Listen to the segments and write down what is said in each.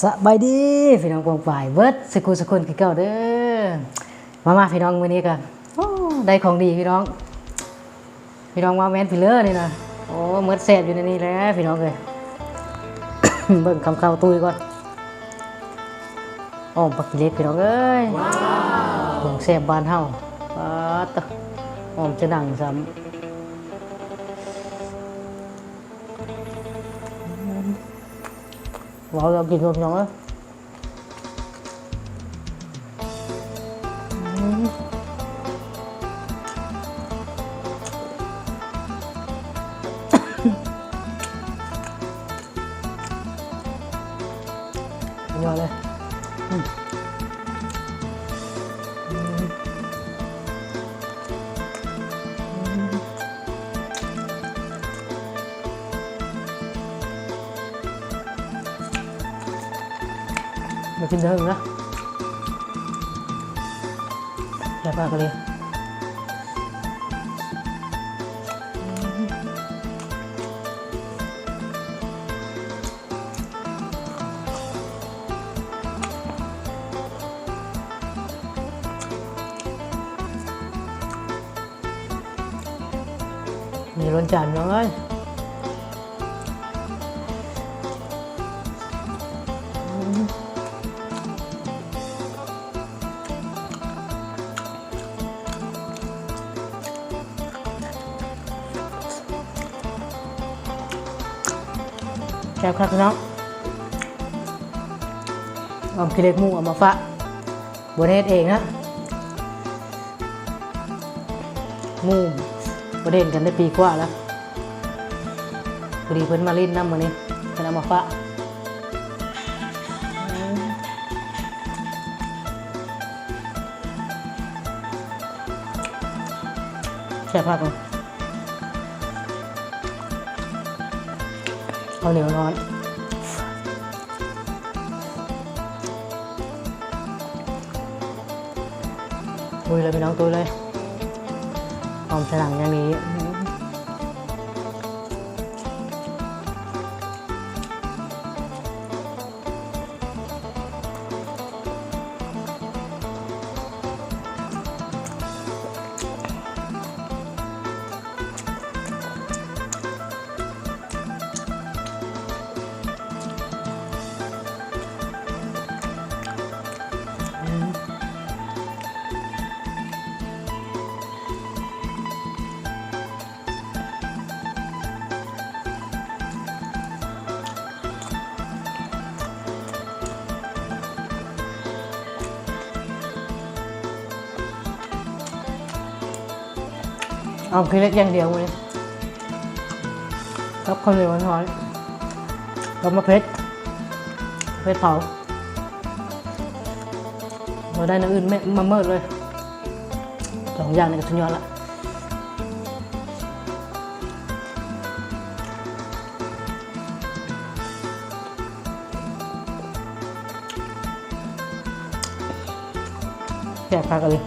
ສະບາຍດີພີ່ນ້ອງປ້ອງປາຍເບິດສຸຂູສຸຄົນຄືເກົ່າເດີ. ມາໆ ພີ່ນ້ອງ ມື້ນີ້ກະ ໂອ້ ໄດ້ຂອງດີພີ່ນ້ອງ. ພີ່ນ້ອງມາແມ່ນພີເລີນີ້ນະ. ໂອ້ ໝົດແຊບຢູ່ໃນນີ້ແຫຼະພີ່ນ້ອງເອີຍ. ເບິ່ງຄຳເຂົ້າຕຸ້ຍກ່ອນ. ອ້ອມຜັກຂີ້ເຫຼັກພີ່ນ້ອງເອີຍ. ຂອງແຊບບ້ານເຮົາ. ປາດໂທ້ ອ້ອມຈະໜັງຊ້ຳ. ເວົ້າແລ້ວກິນໂລດພີ່ນ້ອງເອີຍ. ສຸດຍອດເລີຍ. ມາກິນເດີນະ ແຊບມາກເລີຍ. ມີລ້ນຈານພີ່ນ້ອງເອີຍ. ແຊບຄັກພີ່ນ້ອງ. ອ້ອມຂີ້ເຫຼັກໝູເອົາມາຝາກ. ບໍ່ໄດ້ເຮັດເອງນະ ໝູ່ບໍ່ໄດ້ເຫັນກັນໄດ້ປີກວ່າແລ້ວ. ພໍດີເພິ່ນມາຫຼິ້ນນຳມື້ນີ້ ເພິ່ນເອົາມາຝາກ. ແຊບຄັກ. ເຂົ້າໜຽວຮ້ອນ. ລຸຍເລີຍພີ່ນ້ອງ ຕຸຍເລີຍ. ຫອມສະຫຼັງຢ່າງດີ. ເອົາຂີ້ເຫຼັກຢ່າງດຽວມື້ນີ້ ກັບເຂົ້າໜຽວຮ້ອນໆ ກັບໝາກເຜັດ ເຜັດເຜົາ ບໍ່ໄດ້ແນວອື່ນມາເໝິດເລີຍ. ສອງຢ່າງນີ້ກະສຸດຍອດລະ. ແຊບຄັກອີ່ຫຼີ.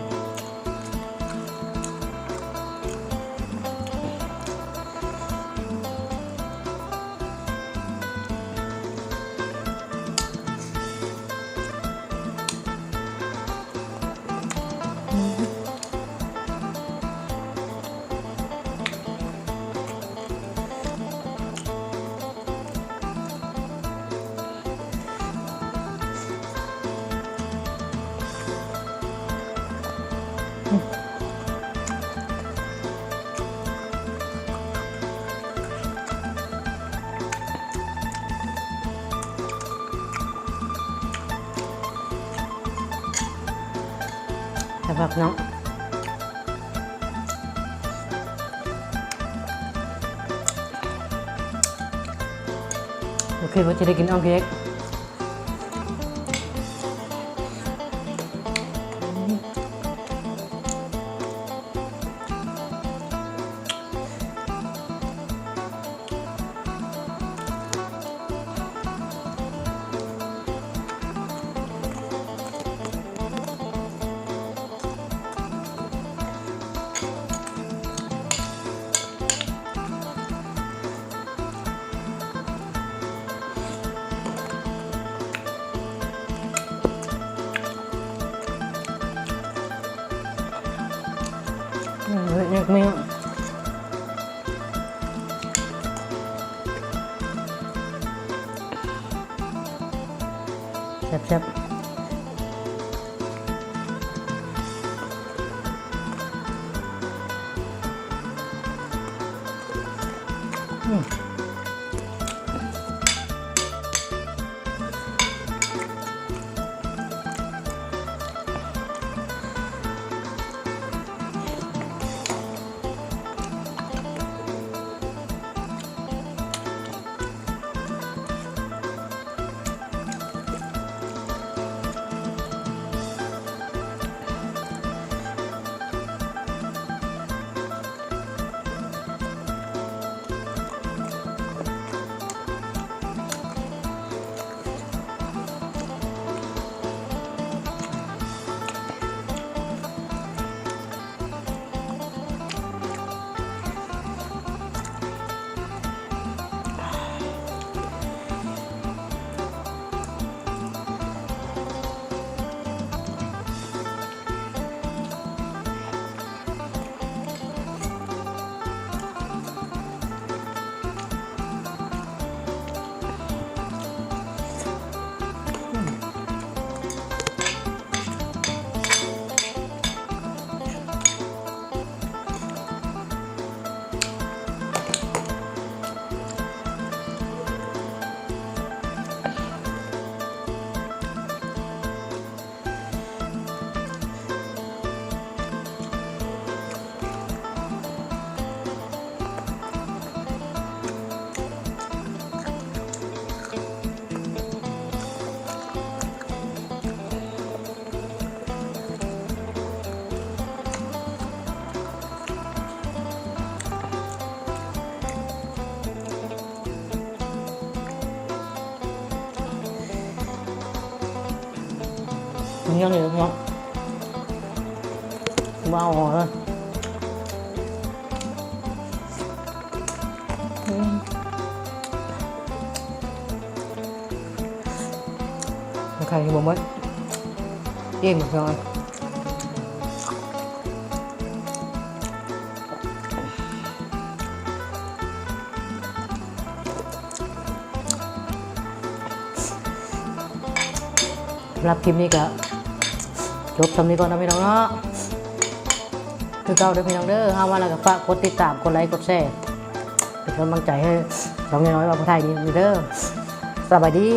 ແຊບຄັກເນາະ. ບໍ່ຄິດວ່າຈະໄດ້ກິນອ່ອມເຄັກ. ແ ຍັງມີ ແຊບໆ ອືມ. ຍັງອີກເນາະ ບໍ່ເອົາອອກເລີຍ. ອືມ ໄຂ່ບໍ່ໝົດ ອີ່ມ ສຳລັບຄລິບນີ້ກໍຈົບສ່ຳນີ້ກ່ອນເນາະພີ່ນ້ອງເນາະ. ຄືເກົ່າເດີພີ່ນ້ອງເດີ ເຮົາມາແລ້ວກໍຝາກກົດຕິດຕາມ ກົດໄລ ກົດແຊ ເປັນກຳລັງໃຈໃຫ້ຊ່ອງນ້ອຍໆ ເວົ້າຜູ້ໄທນີ້ເດີ. ສະບາຍດີ.